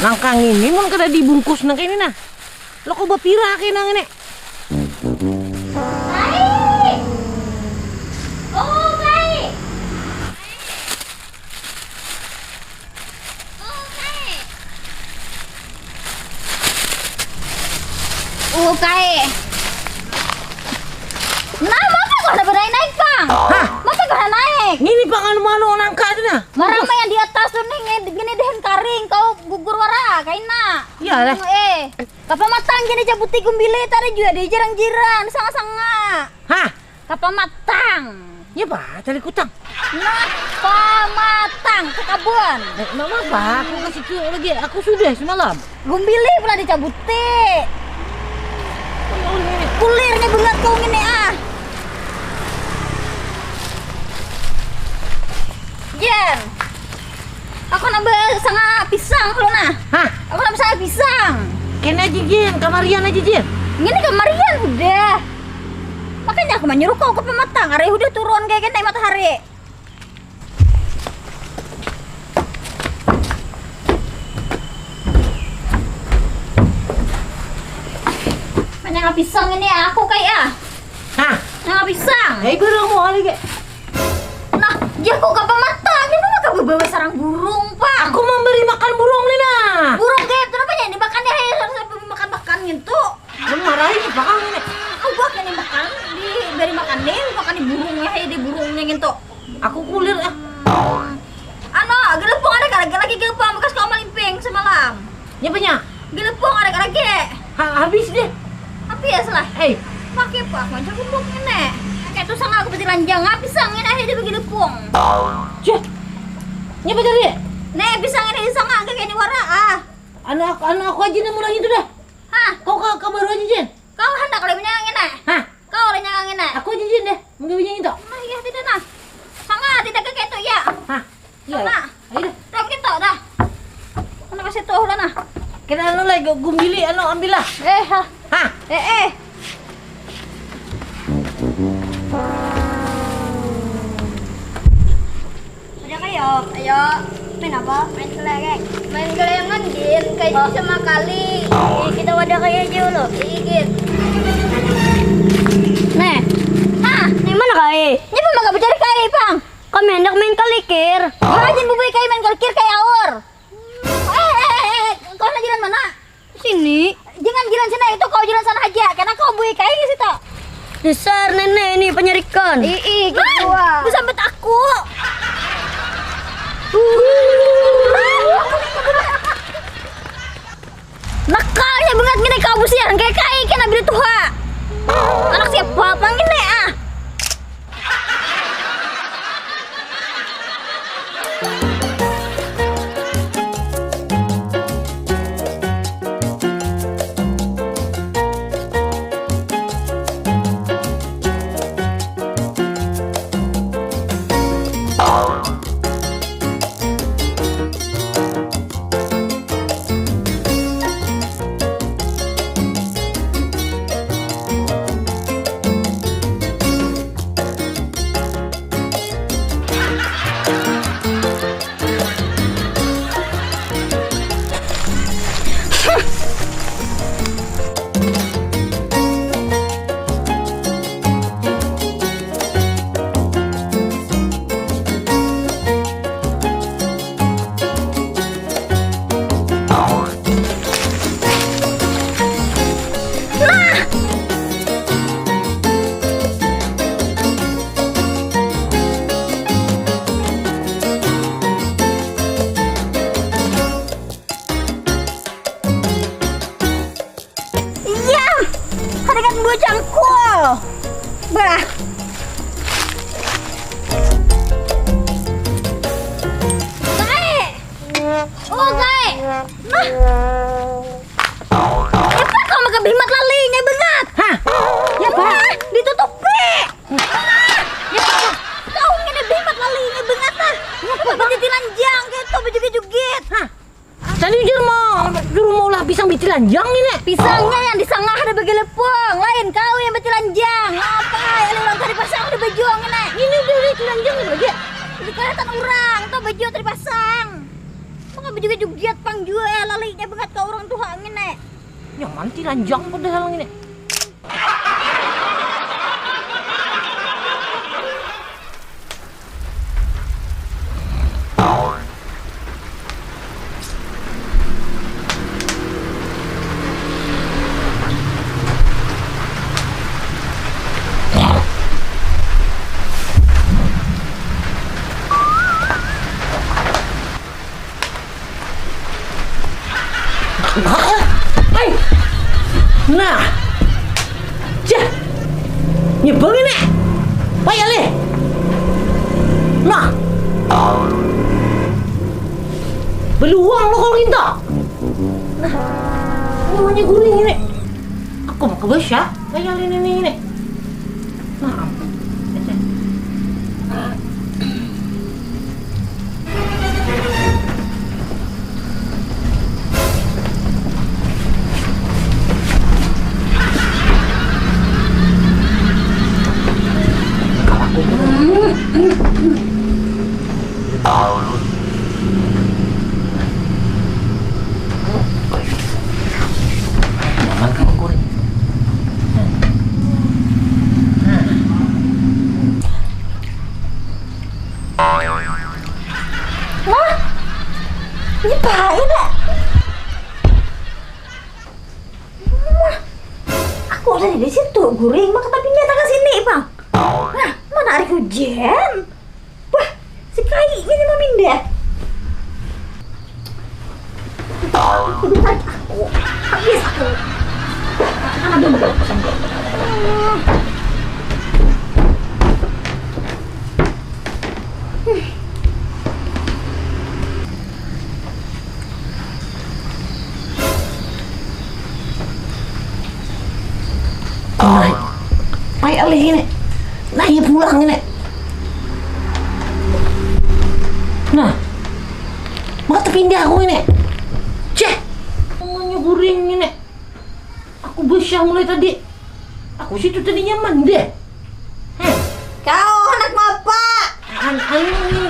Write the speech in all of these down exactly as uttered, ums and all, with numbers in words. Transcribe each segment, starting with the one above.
Nangka ngini mun kada dibungkus nang kaya ini nah. Loko bapira kaya nang ini. Kai! Oh, Kai! Oh, Kai! Oh, Kai! Nah, mata kau ada naik, Pang? Hah? Mata kau ada naik? Ngini, Pang, anu, anu, nangka tu nah. Marama yang di atas tu nih, ngini, gini deh karing, kau gugur wara, kaina. Iyalah. Eh, kapa matang gini cabuti gumbili, tadi juga di jirang-jirang, sanga-sanga. Hah? Kapa matang. Ya, bah, cari kutang. Napa matang ke kabun? Eh, nggak apa-apa, aku kasih tu lagi. Aku sudah semalam. Gumbili pula dicabuti. Kulirnya banget kau ini, ah. Jen. Aku nambah sanga pisang lu nah. Hah? Aku nambah sanga pisang. Kena aja, Jin. Kamarian aja, Jin. Ini kamarian udah. Makanya aku menyuruh kau ke pematang. Hari udah turun kayak gini matahari. Banyak pisang ini ya, aku kayak ah. Hah? Nah, pisang. Hei, burung mau lagi. Nah, ya kok kapa mata? Ini mah kapa bawa sarang burung, Pak? Aku memberi makan burung nih nah. Burung kayak itu apa ya? Ini makannya, hei, harus sampai makan-makan gitu. Mun marahi bakal ini. Awak yang makan, diberi makan nih, makan di burungnya, hei, di burungnya gitu. Aku kulir ah. Anu, gelepung ada kan lagi, gelepung bekas kau malimping semalam. Nyapanya? Gelepung ada kan lagi. Ha, habis deh. Habis lah. Eh, pakai apa? Macam gelepung ini. Kayak tuh sanga aku pasti lanjang, ah, pisang ini aja dibagi gelepung. Cih. Nyapa tadi? Nih, pisang ini sanga kayak ini wara ah. Anak anak aku aja nih mulai itu dah. Hah? Kau ke, ke baru aja, Jin. Kau hendak lebih nyanyi nah. Hah? Kau lebih nyanyi nah. Aku aja, Jin, deh. Mungkin nyanyi tuh. Nah, iya, tidak nah. Sama, tidak ke itu ya. Hah? Iya. Sama. Ayo deh. Tuh, kita dah. Mana kasih tuh lah nah. Kita anu lagi gumbili anu ambil lah. Eh, ha. Hah? Eh, eh. Ada kayo. Ayo. Main apa? Main kelereng. Main kelereng, Din. Kayak oh. Sama kali. Ih, kita wadah kayak aja lo. Igit. Nah. Hah? Ini mana kai? Ini mah gak mencari kai, Pang. Kami hendak main kelikir. Rajin bubui kai main kelikir kayak aur. Eh, eh, eh, eh, kau nak jalan mana? Sini. Jangan jalan sana, itu kau jalan sana aja. Karena kau bui kai di situ. Dasar nenek ini penyarikan. Ih, ih, gitu. Disambat aku. Nakalnya banget gini kau busian, kayak kai kena bini tuha. Anak siapa apa gini ah? Iya, hadangan buah cangkul. Bah. Gae. Oh, gae. Nah. Apa kau makan bimat lalinya bangat? Hah? Ya, Pak. Nah, ditutupi. Nah, ya, Pak. Kau ini bimat lalinya bangat, ah. Apa baju tilanjang gitu, baju jugit. Hah? Tadi ujar mau suruh maulah pisang bitilanjang ini. Pisangnya yang disangah ada bagi lepung, lain kau yang bitilanjang. Apa? Ada orang tadi pasang ada baju ini. Ini udah bitilanjang ini bagi. Jadi kelihatan orang tuh baju tadi pasang. Nggak juga jugiat pang jua ya, lalinya banget ke orang tuha ngini. Nyaman ti ranjang padahal ngini. Hai. Nah. Cah. Nyebang ini. Payah leh. Nah. Beluang lo kalau minta. Nah. Namanya guring ini. Aku mau ke bos ya. Payah ini ini ini. Nah. Wah, ini bahaya dah. Wah, aku tadi di situ guring, maka tapi nyata ke sini, Bang. Nah, mana hari hujan? Wah, si Kai ini mau pindah. Kudu tarik aku. Habis aku. Mana dulu? Nah, pai alih ini. Nah, iya pulang ini. Nah, maka terpindah aku ini. Ceh, namanya guring ini. Aku basah mulai tadi. Aku situ tadi nyaman deh. Heh. Kau anak mapa? An anu ni,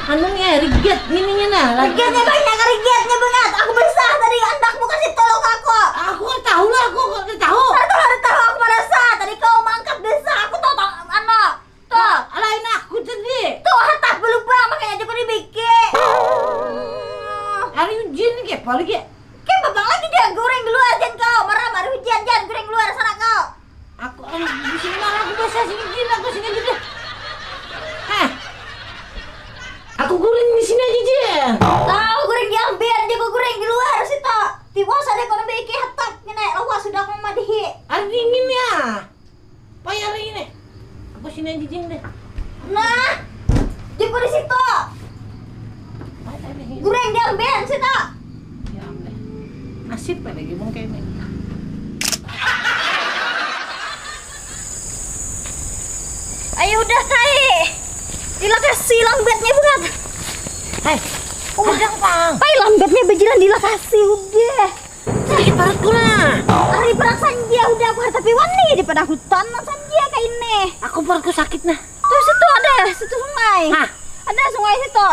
anu ni, rigat ni, ni, ni, nah. Rigatnya banyak, rigatnya banyak. Aku basah tadi, andakmu kasih tolong aku. Aku nggak tahu lah, aku nggak tahu. Ada tahu, ada tahu, aku merasa tadi kau mangkat basah. Aku tahu, tahu, anu. Tuh. Lain aku tadi. Tuh, hatah belubang, makanya aja kau dibiki. Hari hujan ni, kayak apa lagi? Kayak babang lagi dia goreng di luar, jangan kau marah, marah hujan, jangan goreng di luar, sana kau. Aku, em, di sini malah aku basah, sini, sini, aku sini aja deh. Hah? Aku goreng di sini aja, Jin. Tahu goreng di ambian aja, kau goreng di luar situ. Tiwas ada kau nambah iki hatap, ngene, lawas sudah aku madihi. Hari dingin ya. Payah lagi nih. Aku sini aja, Jing, deh. Nah, jiko di situ. Payah lagi. Goreng di ambian situ. Ya, ambian. Nasib lagi mungkin ini. Ayo udah, Kai. Di lokasi lambatnya banget. Hei, udah, Pang. Kai lambatnya berjalan di lokasi, udah. Sakit parutku nah. Hari parak sanja udah aku tapi wani di pada hutan nang sanja kaini. Aku parutku sakit nah. Tuh situ ada situ sungai. Hah? Ada sungai situ.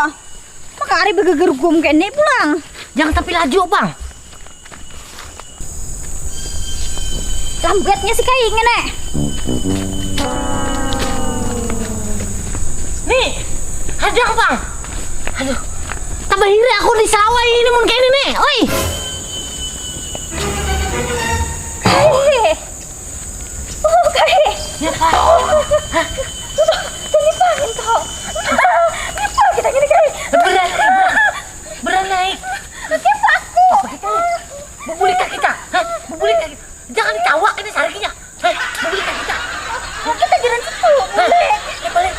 Maka hari begeger gum kaini pulang. Jangan tapi laju, Bang. Lambatnya si Kai ngene. Nih, ada, Bang. Aduh, tambah iri aku di sawah ini mun kaini nih. Oi. Kai. Oh, Kai. Ya, Pak. Hah? Jadi pangin toh. Ini apa kita gini, Kai? Berat, berat. Berat naik. Oke, Pak, aku. Bubulik ka kita. Hah? Bubulik ka kita. Jangan dicawak ini sarikinya. Hah? Bubulik ka kita. Kita jalan situ. Hah? Boleh. Ya, boleh.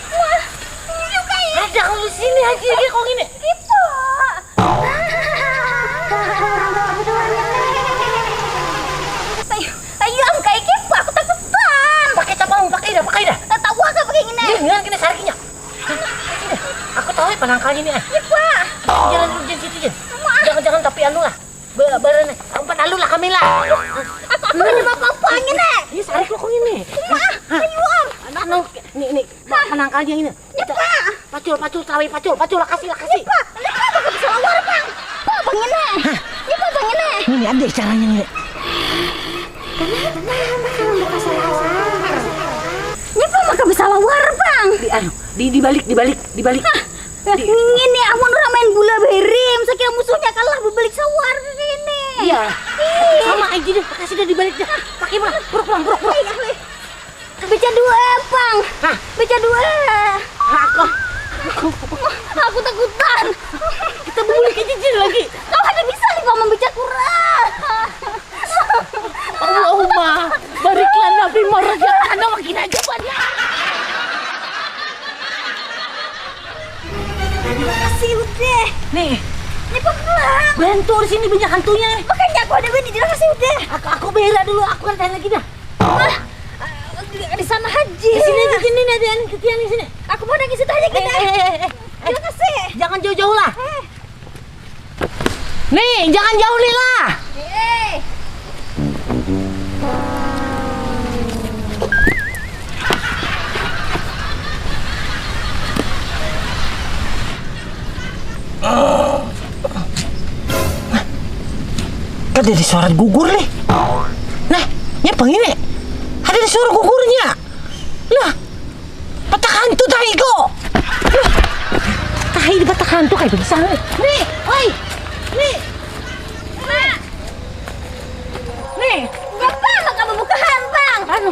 Wah, ini, Kai. Ada kalau sini aja dia kok ini. Kita. Ayo, ayo, am, Kai, kipa, aku takutan. Pakai tapang, pakai dah, pakai dah. Tak tahu apa pakai ini. Ini dengan kena sarikinya. Aku tahu ya penangkalnya ini, ah. Kipa. Jalan dulu, jangan situ, Jen. Jangan, jangan, tapi anu lah. Be-, barang, umpat anu lah kami lah. Aku, aku ada apa-apa angin, eh. Ini sarik lo kok ini. Wah, ayo, am. Anu, ini, ini, penangkalnya ini. Kipa. Pacul, pacul, tawi, pacul, pacul, lakasi, lakasi. Kipa, kipa, aku bisa lawar, Pak. Ada caranya nih. Kenapa? Kenapa kalau buka salawar? Nyapa maka bersalawar, Bang? Di anu, di dibalik, dibalik, dibalik. Hah? Di- Ngini amun orang main bola barem, sakira musuhnya kalah bebalik sawar ini. Iya. Ih. Sama aja deh, kasih dia dibalik dah. Pakai pulang, buruk pulang, buruk, buruk. Ayo, ayo. Baca dua, Pang. Hah? Baca dua. Aku. Aku. Aku takutan. Kita beli kecil lagi. Kau ada bisa nih, Pang, membaca Quran. Allahumma barik lana fi ma razaqtana wa qina adzabannar. Makasih, Ude. Nih. Ini pulang. Bantu di sini banyak hantunya. Makanya aku ada bini, terima kasih, Ude. Aku, aku berak dulu, aku ada lagi dah. Wah, di, di sana haji. Di sini, di sini, nih, di, di, di sini. Aku mau nangis itu aja kita. Eh, eh, eh, eh, eh. Terima kasih. Jangan jauh-jauh lah. Eh. Nih, jangan jauh nih lah. Eh. Kada ada suara gugur nih. Nah, nyapa ini? Ada suara gugurnya. Lah, patak hantu tahi ko. Tahi di patak hantu kayak bisa nih. Nih, oi. Nih. Nih. Nih. Ngapa maka membuka hantang? Anu,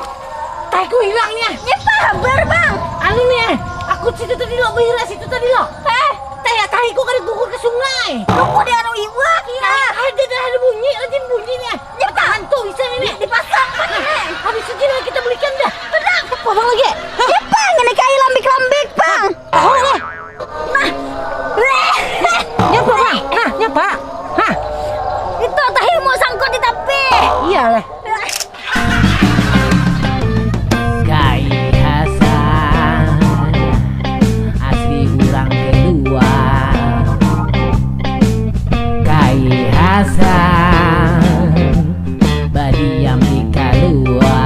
tahiku hilangnya. Nyapa habar, Bang? Anu nih, aku situ tadi lo, bahira situ tadi lo. Eh, tahi, tahiku kada gugur ke sungai. Aku di anu iwak ya. Ada, ada, ada bunyi, ada bunyinya. Nyapa? Hantu bisa ini. Di, dipasang kan ini. Habis itu lagi kita belikan dah. Tenang. Apa, Bang, lagi? Hah? Nyapa ngini kayak lambik-lambik, Bang? Oh, nah. Nyapa, Bang? Hah, nyapa? Hah? Itu tahimu sangkut di tapi. Iya lah. Kai Hasan, asli urang Kelua. Kai Hasan, badiam di Kalua.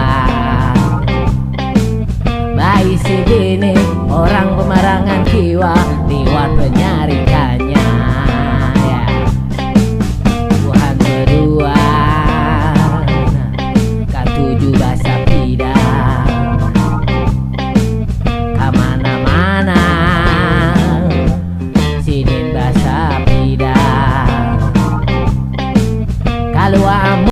Baisi bini orang pemarangan kiwa, liwat penyarikannya. Ya. Tuhan berdua, katuju basapida. Kamana-mana, sidin basapida. Kalua